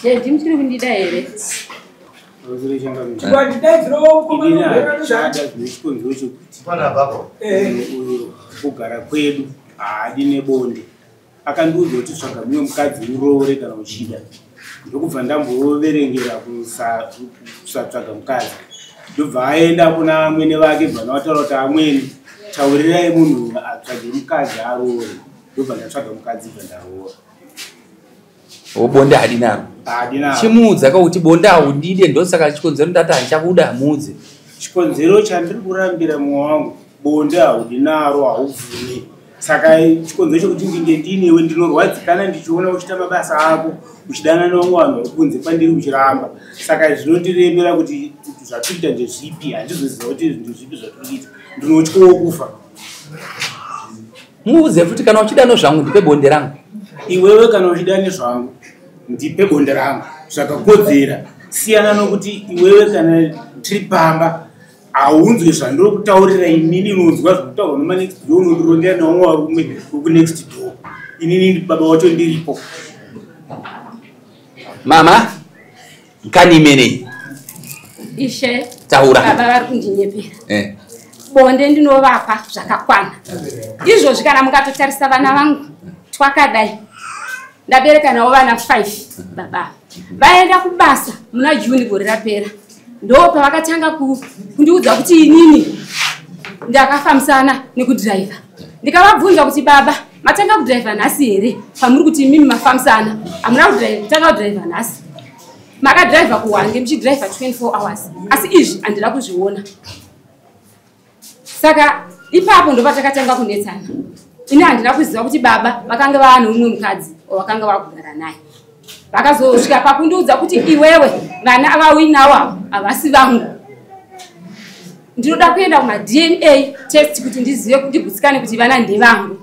Jeji, muchiri kundida here? Chikonzero chekuti kugara kwedu haadi nebonde. Akandiudza kuti tsvaga mumwe mukadzi uroore kana uchida. Ndokubva ndamboverengera kusatsvaga mukadzi. Ndobva aenda kuna amwene vake, bva ndavataura kuti amwene, taurirai munhu atsvage mukadzi aroore. Ndobva ndatsvaga mukadzi, bva ndaroora. Bonde haadi naro. Haadi naro. Chimuudza kuti bonde haundide, ndosaka chikonzero ndati handichakuda. Muudze. Chikonzero chandiri kurambira mumwe wangu, bonde haudi naro, haubvumi. Saka chikonzero chekuti ndinge ndiinewe, ndinorwadzikana ndichiona uchiita mabasa ako, uchidanana nevamwe vanhu vari kunze kwandiri uchiramba. Saka zvinondiremera kuti zvatiri kuita ndezvipi, handizoziva kuti ndezvipi zvatiri kuita. Ndinotyawo kufa. Muudze futi, kana uchida nezvangu ndipe bonde rangu. Iwewe kana uchida nezvangu ndipe bonde rangu zvakakodzera. Siyana nokuti iwewe kana tiri pamba haunzwi zvandiri kutaurira inini, unonzwa zvokutaurwa nemanext door, unondirondera nevamwe varume vekunext door, inini baba wacho ndiripo. Mama, nkani imenei? Ishe. Taura. Baba vari kundinyepera. Bonde ndinovapa zvakakwana. Izvozvi kana mukatotarisa vana vangu twakadai, ndabereka navo vana 5. Baba vaenda kubasa muna Juni gore rapera, ndo pavakatanga kundiudza kuti inini ndakafambisana nekudhiraivha. Ndikavabvunza kuti, baba, matanga kudhiraivha nhasi here pamuri kuti imimi mafambisana? Hamuna kutanga kudhiraivha nhasi, makadhiraivha kuHwange muchidhiraivha 24 hours, asi izvi handina kuzviona. Saka ipapo ndo patakatanga kunetsana. Ini handina kuziva kuti baba vakanga vava neumwe mukadzi wavakanga vakugara naye. Vakazosvika pakundiudza kuti, iwewe, vana vauinawo ava havasi vangu, ndinoda kuenda kumaDNA test kuti ndizive, ndigutsikane kuti vana ndevangu.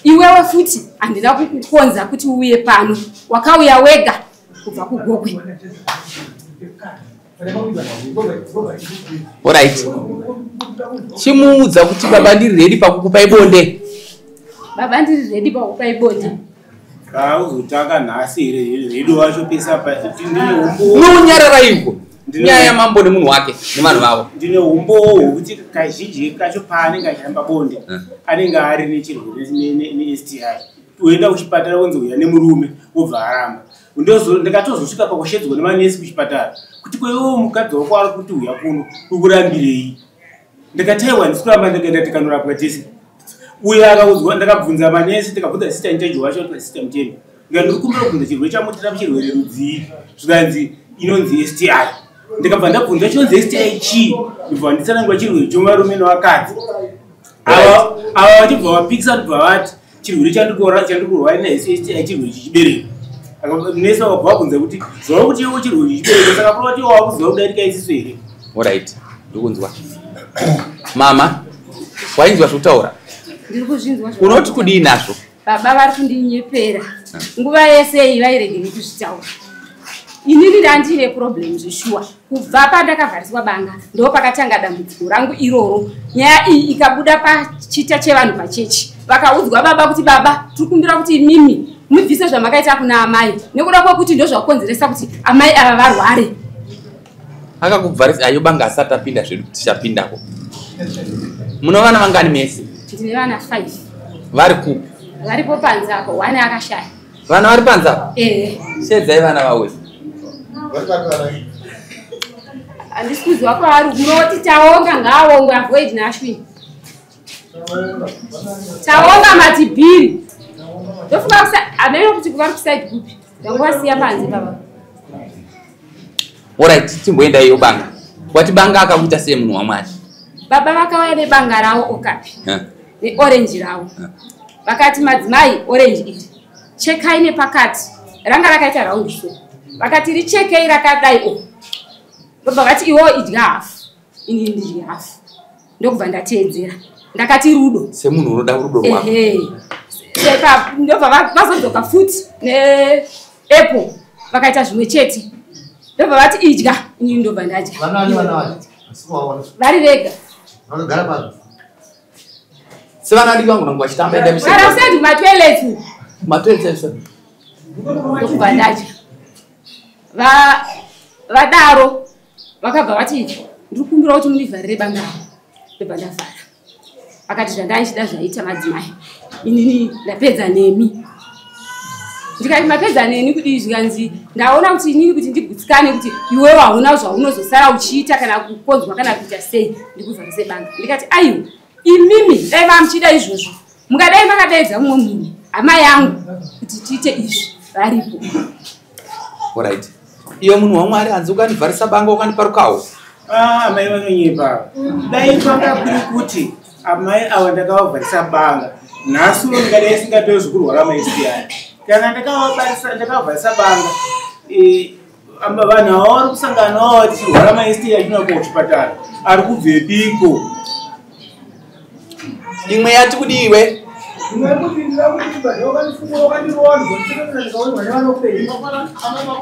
Iwewe futi handina kukukonza kuti uuye pano, wakauya wega kubva kuGokwe. Alright, chimuudza kuti, baba, ndiri ready pakukupai bonde. Baba, ndiri ready pakukupai bonde. Kauzotanga nhasi here ready wacho pesa pa ndine umbowo? Unonyarara iko, nyaya yamambo nemunhu wake nevanhu vavo. Ndine umbowo hwekuti kazhinji kacho paanenge achiramba bonde, anenge ari nechirwere neSTI. Uenda kuchipatara, unzi uya nemurume, wobva aramba. Ndikatozosvika pakushedzwa nemanesi kuchipatara kuti, kweiwo mukadzi wako ari kuti uya kuno, ukurambirei? Ndikataiwa, ndisi kuramba. Ndikaenda, tikanorapwa tese. Uyo akaudzwa, ndakabvunza manesi, tikabvunza sister in-charge wacho, kuti, Sister Mutemi, ndika ndiri kumbira kubvunza, chirwere chamutira chirwere rudzii? Zvikanzi inonzi STI. Ndikabva ndabvunza, chinonzi STI chii? Ndibva nditsanangura chirwere chovarume nevakadzi. Ava vachibva vapikisa, ndibva vati chirwere chandiri naisi STI chirwere chechibereko. Nesi vakabva vabvunza kuti, zvava kuti iwo chirwere chechibereko, saka kureva kuti iwo wakuziva kudarika isisu here? Alright, ndikunzwa. Mama, wainzwa zvekutaura? Ndiri kuzvinzwa. Unoti kudii nazvo? Baba vari kundinyepera. Nguva yese iyi vairegeri kuzvitaura. Inini ndandine problem zveshuwa. Kubva pandakavhariswa banga ndo pakatanga dambudziko rangu iroro. Nyaya iyi ikabuda pachita chevanhu pachechi, vakaudzwa baba kuti, baba, tiri kumbira kuti imimi mubvise zvamakaita kuna amai, nekuda kwekuti ndo zvakonzeresa kuti amai ava varware. Akakubvarisa ayo banga asati apinda zvedu, tichapindako. Muno vana vangani mese? Ndine vana 5. Vari kupi? Varipo panze apo, one akashaya. Vana vari panze apo? Ehe. Shedzai vana vauya. Handisi kuziva kwavari. Munoti Taonga ngaaongwe, avoid naAshwin. Taonga Matibhiri. Ndofunga hameno kuti vari kuside kupi, ndanguvasiya panze baba. Alright, timboenda iyo banga. Wati banga akakuita sei, munhu waMwari? Baba vakauya nebanga ravo okapi neorenji ravo. Vakati, madzimai, orenji iri chekai nepakati. Ranga rakaita round so. Vakati, richekei rakadai o. Ndobva vati, iwewo idya hafu, inini ndidye hafu. Ndokubva ndateedzera, ndakati rudo. Semunhu unoda rudo rwako. Ehe. Saka ndobva vazodzoka futi neapple, vakaita zvimwe chete. Ndobva vati, idya, inini ndobva ndadya. Vanani vana vacho? Asikuvaona. Vari vega. Vakagara pazvo. Sevana vadiki vangu nangu vachitamba, enda. Kana usati kumatoilets. Matoilets. Ndokubva ndadya. Vadaro vakabva vati ndiri kukumbira kuti mundivharire banga ravo. Ndobva ndavhara. Akati zvandandichida zvaita madzimai. Inini ndapedza nemi. Ndikati mapedza neni kudii zvikanzi ndaona kuti inini kuti ndigutsikane kuti iwewe hauna zvaunozosara uchiita kana kukonzwa kana kuita sei ndikuvharise banga. Ndikati aiwa imimi dai mamuchida izvozvo mungadai makadaidza mumwe munhu hama yangu kuti tiite izvi varipo. Alright. Iyo munhu waMwari hanzi ukandivharisa banga ukandipa rukawo. Amai vanonyepa. Dai kwanga kuri kuti amai ava ndakavavharisa banga nhasi uno ndingadai singatoi zvekurwara maSTI. Kana ndakavavharisa banga vanhu ava vari kusangana navo tichirwara maSTI achinoenda kuchipatara ari kubvepiko? Imwe yati kudiwe.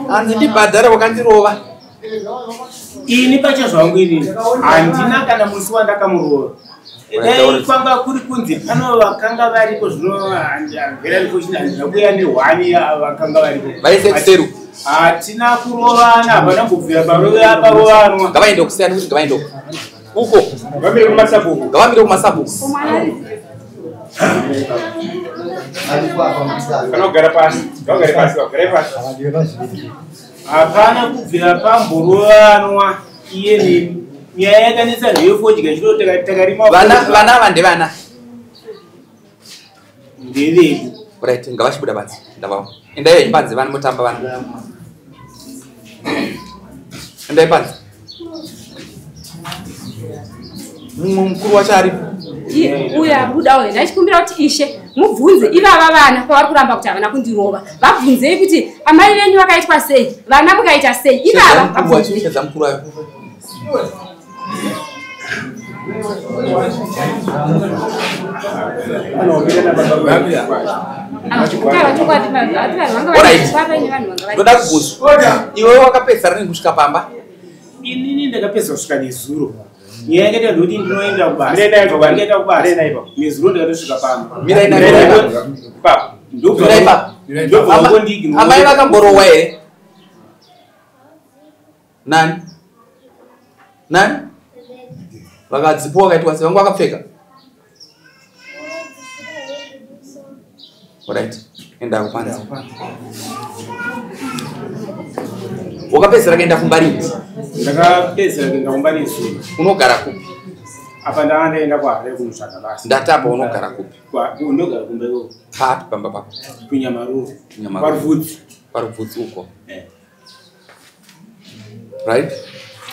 Hanzi ndibhadhare wakandirova. Ini pacha zvangu inini handina kana musi wandakamurova. Dai kwanga kuri kunzi pano vakanga variko zvino handina kuuya nehwani vakanga variko. Vaise kuseru. Hatina kurovana, hapana kubvira parovanwa. Ngavaende kusiyana kuti ngavaende uko. Ngavamire kumasabhuku. Ngavamire kumasabhuku. Vanogara pasi, ngavagare pasi, vagare pasi. Hapana kubvira pamborovanwa iye neni. Nyaya yakanetsa ndeyefodya chiro takarima. Vana ava ndevana. Ndevedu. Right, ngavachibuda panze. Ndavawo. Endai panze vana motamba vana. Endai panze. Mumwe mukuru wacho aripo. Uya abuda uya ndachikumbira kuti ishe mubvunze ivava vana pavari kuramba kuti havana kundirova. Vabvunzei kuti amai venyu vakaitwa sei, vana mukaita sei. Ivava vabvunzei. Shedza mukuru wacho. Ndoda kubvunzwa. Iwe wakapedza rini kusvika pamba? Inini ndakapedza kusvika nezuro. Nyaya yakaita ndoti ndinoenda kubasa. Ndikaenda kubasa. Nezuro ndakatosvika pamba. Mirai ipapo. Amai vakamborohwa here? Nani? Nani? Vakadzipuwa vakaitwa sei? Vanga vakapfeka? Alright. Enda kupanze. Wakapedzera kuenda kumba rini? Ndakapedzera kuenda kumba nezuro. Unogara kupi? Apa ndanga ndaenda kuHarare kunotsvaga basa. Ndatapa unogara kupi? Ndogara kumba ikoko. Papi pamba pako? Kunyamaruru. Paruvhudzi. Paruvhudzi uko. Right?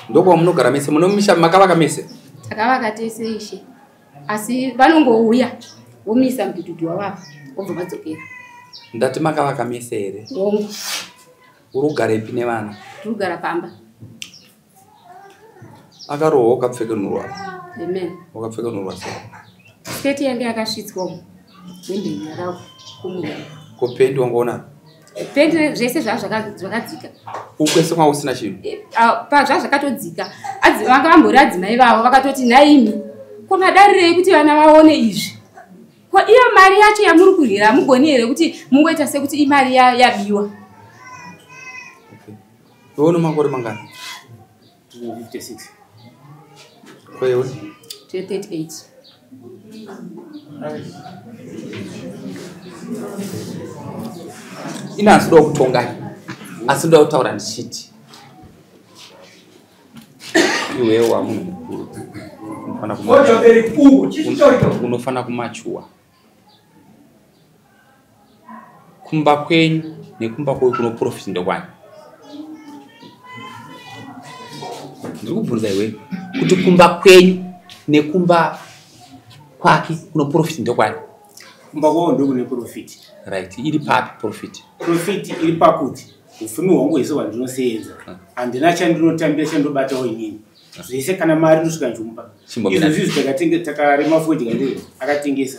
Ndokwa munogara mese, munomisha makavaka mese? Takavaka tese ishe. Asi vanongouya vomisa mudhudhudhu wavapa vobva vadzokera. Ndati makavaka mese here? Hongu. Uri kugarepi nevana? Tiri kugara pamba. Akarohwa ukapfekenurwa. Amen. Wakapfekenurwa sei? Sketi yange yakasvitswa umu. Hembe yakakumurwa. Ko pendi wangaona? Pendi zvese zvakadzika. Ukwese kwanga usina chinhu? Pazva zvakatodzika. Vanga vambori adzimai vavo vakatoti nhaimi. Ko madarirei kuti vana vaone izvi? Ko iyo mari yacho yamuri kuryira hamugoni here kuti mungoita sekuti imari yabiwa? Okay. Iwe une makore mangani? 56. Ko iwe? 38. Ina handisi kutonga asi ndoda kutaura ndichiti iwewe wamunhu mukuru unofana kumachuwa kumba kwenyu nekumba kwenyu kunoprofiti ndokwani. Ndiri kubvunza iwewe kuti kumba kwenyu nekumba kwake kunoprofiti ndokwani. Kumba kwavo ndokune profiti. Right, iri papi profiti? Profiti iri pakuti ufumi hwangu hwese hwandinoseedza handina chandinotambira chandobatawo inini. Zvese kana mari inosvika ndichimupa. Izvo izvi takarima fodya ndizvo akatengesa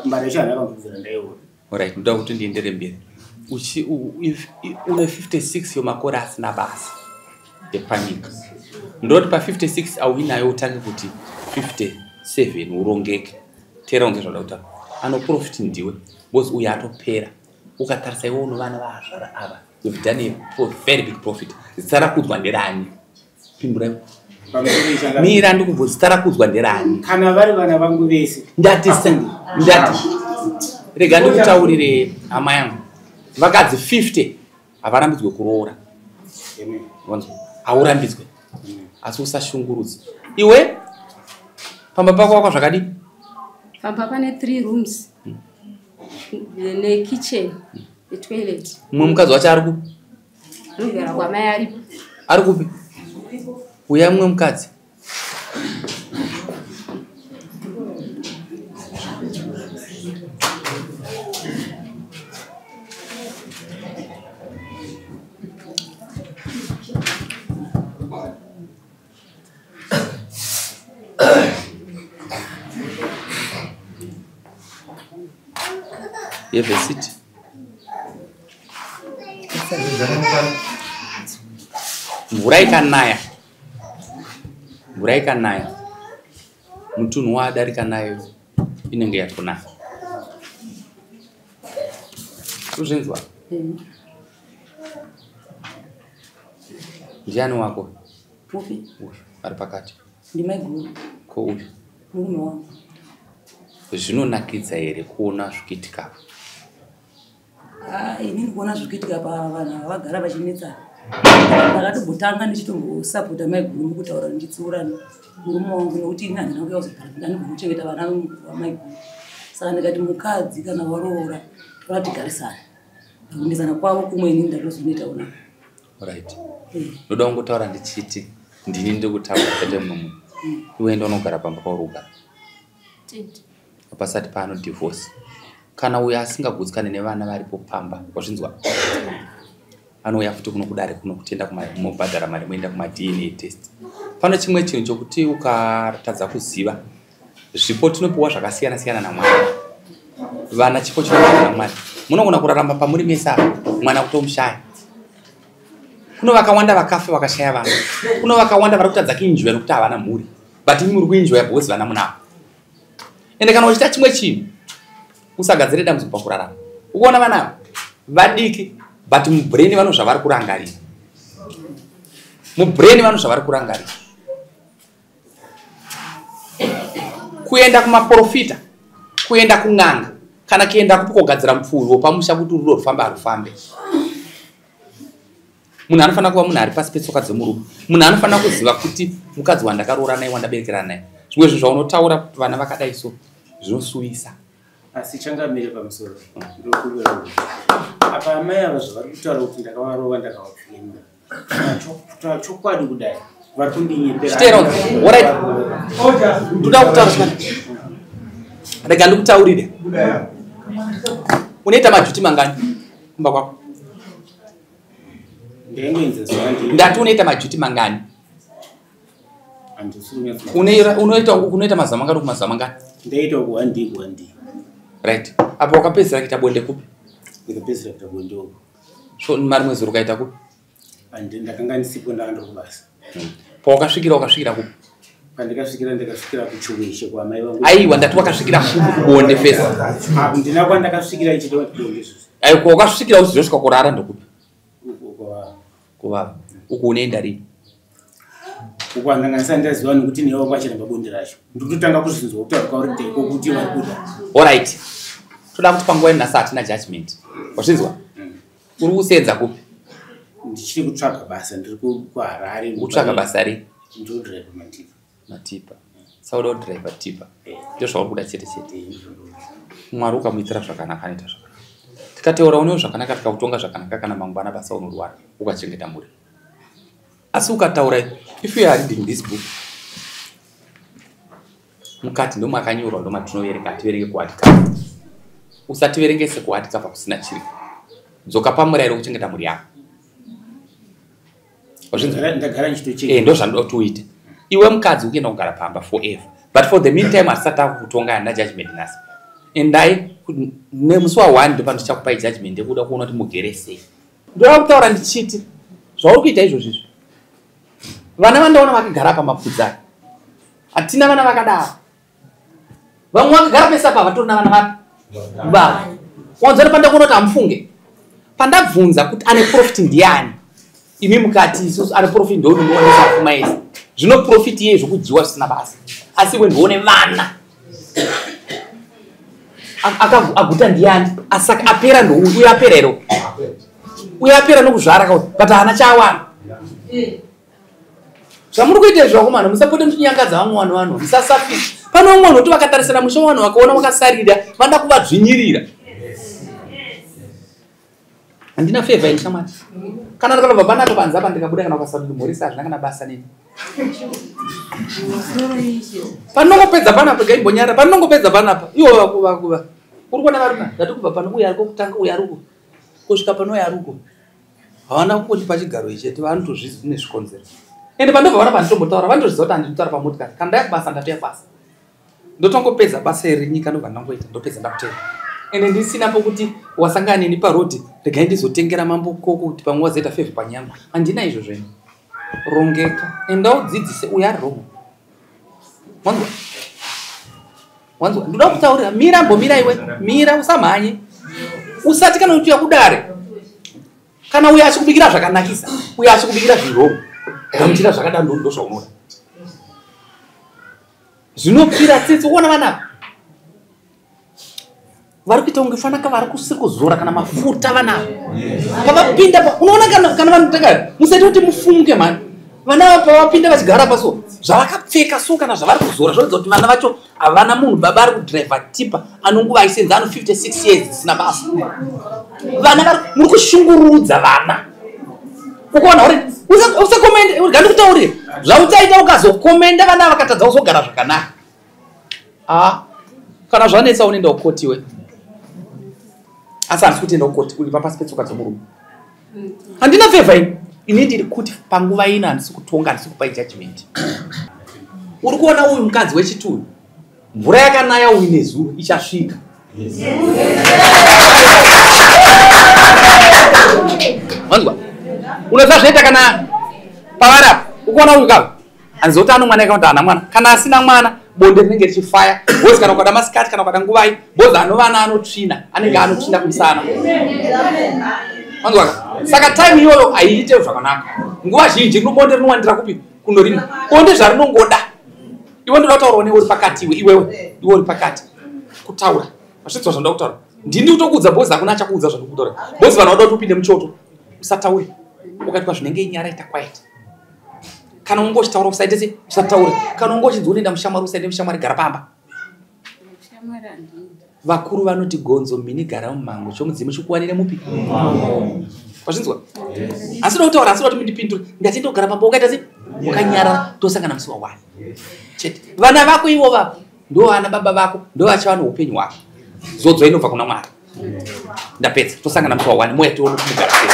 mari yacho handina kambobvira ndaiona. Alright, ndoda kuti ndiendere mberi. Une 56 yemakore asina basa epanyika. Ndoti pa 56 auinayo utange kuti 57 urongeke. Teera unge zvauda kutaura. Anoprofiti ndiwe because uyu atopera. Ukatarisa iwe uno vana vaazvara ava, you've done a very big profit. Zita rakudzwa nderani? Pindura. Mira ndikubvunza, zita rakudzwa nderani? Kana vari vana vangu vese. Ndati ndati. Rega ndikutaurire hama yangu. Vakadzi 50 havarambidzwe kuroora. Wanzwa? Haurambidzwe. Asi usashungurudze. Iwe pamba pako wako zvakadii? Pamba pane 3 rooms. Ne kitchen, ne toilet. Mumwe mukadzi wacho ari kupi? Anogara kwamai aripo. Ari kupi? Uya mumwe mukadzi. Have a seat. Mvura ikanaya. Mvura ikanaya. Mutunhu waadarika nayo inenge yatonaya. Kuzvinzwa? Ndiani wako? Upi? Uyu ari pakati. Ndimaiguru. Ko uyu? Murume wangu. Zvinonakidza here kuona zvikuitika? Inini kuona zvikuitika pavanhu vagara vachinetsana. Ndakatombotanga ndichitombosapota maiguru mukutaura ndichitsiura murume wangu nekuti ini handina kuuya kuzogara ndandimbomuchengeta vana vamaiguru. Saka ndikati mukadzi kana waroora toda tigarisane. Ndakunetsana kwavo kumwe inini ndatozonoita una. Right. Ndoda kungotaura ndichiti ndini ndikutaura kwete mumwe munhu. Iwe enda unogara pamba pauri kugara. Pasati pano divorce. Kana uyo asingagutsikane nevana varipo pamba, wazvinzwa? Anouya futi kuno kudare kuno kutenda kumobhadhara mari moenda kuma DNA test. Pano chimwe chinhu chokuti ukatadza kuziva, zvipo tinopiwa zvakasiyana siyana naMwari. Vana chipo chinopiwa naMwari. Munogona kurarama pamuri mese apa, mwana kutomushaya. Kuno vakawanda vakafa vakashaya vana. Kuno vakawanda vari kutadza kuenjoya nekuti havana mhuri. But imi muri kuenjoya because vana munavo. Ende kana uchiita chimwe chinhu, usagadzire dambudziko pakurarama. Ukuona vana vadiki but mubrain vano zvavari kurangarira. Mubrain vano zvavari kurangarira. Kuenda kumaprofita, kuenda kun'anga, kana kuenda kupi kogadzira mupfuuri pamusha kuti rudo rufambe harufambe. Munhu anofanira kuva munhu ari pasi petsoka dzemurume. Munhu anofanira kuziva kuti mukadzi wandakaroora naye wandaberekerana naye. Zvimwe zvinhu zvaunotaura vana vakadai so zvinosuvisa. Asi changamire pamusoro ndokumbira. Apa amai ava zvavari kutaura kuti ndakavarova ndakavapfimba. Chokwadi kudai vari kundinyepera. Chitero, alright. Ndoda kutaura chimwe. Rega ndikutaurire. Unoita majuti mangani kumba kwako? Ndati unoita majuti mangani? Unoita mazuva mangani kumazuva mangani? Ndaita ku 1 day. Right. Apo wakapedzisira kuita bonde kupi? Ndakapedzisira kuita bonde uko. So mari mwezi ukaita kupi? Ndakanga ndisipo ndakaenda kubasa. Pawakasvikira wakasvikira kupi? Pandakasvikira ndakasvikira kuChiweshe kwamai vangu. Aiwa ndati wakasvikira kupi kubonde first? Ndina kwandakasvikira ichida kuti bonde izvozvo. Aiwa wakasvikira uchizosvika kurara ndokupi? Kuvava. Uku unoenda rini? Uku andanga ndaziva nekuti newe wachiramba bonde racho. Ndikutotanga kuzvinzwa kutaura kwauri ndeko kuti vari kuda. Alright. Toda kuti panguva ino nhasi hatina judgment. Wazvinzwa? Uri kusenza kupi? Ndichiri kutsvaga basa, ndiri kuHarare. Kutsvaga basa ri? Ndiri kudhiraivha matipa. Matipa. Sauda kudhiraivha tipa. Ndizvo zvauri kuda chete chete. Mwari ukamuitira zvakanaka anoita zvakanaka. Tikateura unewo zvakanaka tikakutonga zvakanaka kana mangwana basa unorwara ukachengeta mhuri. Asi ukataura, if you are reading this book, mukati ndomakanyorwa ndomatinoverenga, hativerenge kuhard cover. Usativerengese kuhard cover kusina chiri. Dzoka pamurayiro kuchengeta mhuri yako. Ndagara ndichitochengeta. Ndozvandinoda kuti uite. Iwe mukadzi ukuenda kugara pamba forever. But for the meantime hatisati akukutonga handina judgment nhasi. Endai nemusi wa1 ndopanotichakupai judgment yekuda kuona kuti mugere sei. Ndoda kutaura ndichiti zvauri kuita izvozvo izvi. Vana vandaona vakagara pamapfudzi aya. Hatina vana vakadaro. Vamwe vakagara pese apa vatorina vana vapi? Vavo. Wanzana pandakuona kuti hamufunge. Pandabvunza kuti ane profit ndiani? Imi mukati isusu ane profit ndio unoonesa pfuma yese. Zvino profit iye zvokudyiwa zvisina basa. Asi iwe ndione vana. Aguta ndiani? Asaka apera ndo uyu apera ero. Uyu apera nokuzvara ka but haana chaawana. Zvamuri kuita izvi vakomana musapote muchinyangadza vamwe vanhu vanhu musasafisa. Pane vamwe vanhu kuti vakatarisana musha vanhu vakaona vakasarira vanoda kuvadzvinyirira. Handina favor ini shamwari. Kana ndakabva panapa panze apa ndikabuda kana ukasadimhoresa hazvina kana basa neni. Panongopedza panapa gaimbonyara panongopedza panapa iwo vakuva. Uri kuona varume ndati kubva pano uyu ari kokutanga uyu ari uko kusvika pano uyu ari uko. Havana kungotipa chigaro ichi chete vanotozvizi nezvikonzero. Ende pandobva vana panditombotaura vanotozviziva kuti handinotaura pamotikari. Kana ndaya kubasa ndatoya kubasa. Ndotongopedza basa iri nyika ndobva ndangoita ndopedza ndakutenda. Ende ndisina pokuti wasangana neni parodhi regai ndizotengera mambo koko kuti pamwe wazoita favor panyangu. Handina izvozvo ini. Rongeka. Enda udzidzise uyu ari wrong. Wanzwa? Wanzwa? Ndoda kutaurira mira mbomira iwe. Mira usamhanye. Usati kana uchiuya kudare. Kana uyu achikubikira zvakanakisa, uyu achikubikira zvirongo. Gamuchira zvakadaro ndo zvaunoda. Zvinopfira tsitsi uona vana vari kuita kunge fanaka vari kusiri kuzora kana mafuta vana pavapinda unoona kana vanotanga musaite kuti mufunge mhani vana pavapinda vachigara paso zvavakapfeka so kana zvavari kuzora zvinoratidza kuti vana vacho havana munhu baba ari kudhiraivha tipa anonguva aisenza ano 56 years dzisina basa. Vana muri kushungurudza vana. Ukaona uri usakomende ngandikutaurire zvauchaita ukazokomenda vana vakatadza kuzogara zvakanaka. Ah, kana zvanetsa unoenda kukoti iwe. Asi handisi kuti enda kukoti uri pasi petsoka dzomurume. Handina favor ini. Ini ndiri kuti panguva ino handisi kutonga handisi kupa judgment. Uri kuona uyu mukadzi wechituru mvura yakanaya uyu nezuro ichasvika. Wanzwa? Unoziva zvinoita kana pavari apa ukuona uyu kava hanzi kuti ano mwana kana kuti haana mwana. Kana asina mwana bonde rinenge richifaya bhozi kana ukada masikati kana ukada nguvai bhozi anovana anotsvina anenge anotsvina kumusana. Wanzwa? Saka time iyoyo haiite zvakanaka. Nguva zhinji bonde rinowandira kupi kunorima. Bonde zvarinongoda. Iwe ndoda kutaura newe uri pakati iwe iwewe iwe uri pakati kutaura. Vasvitswa zvandoda kutaura. Ndini kutokuudza bhozi hakuna achakuudza zvandikutaura. Bhozi vanhu vanoda kuti upinde muchoto usataure. Ukati pazvinenge inyara ita quiet. Kana unge uchitaura usaite se usataure. Kana unge uchinzi unoenda mushamwari usaende mushamwari gara pamba. Vakuru vanoti gonzo mhini gara mumango chomudzimu chikuwanire mupi. Wazvinzwa? Asi ndoda kutaura asi ndoda kuti mundipindure. Ndati ndogara pamba ukaita se wakanyarara tosangana musi wa 1. Chete. Vana vako ivo vapo ndo vana baba vako ndo vachava neupenyu hwako. Zodzo inobva kuna Mwari. Ndapedza tosangana musi wa 1 moya tione kumugara sei.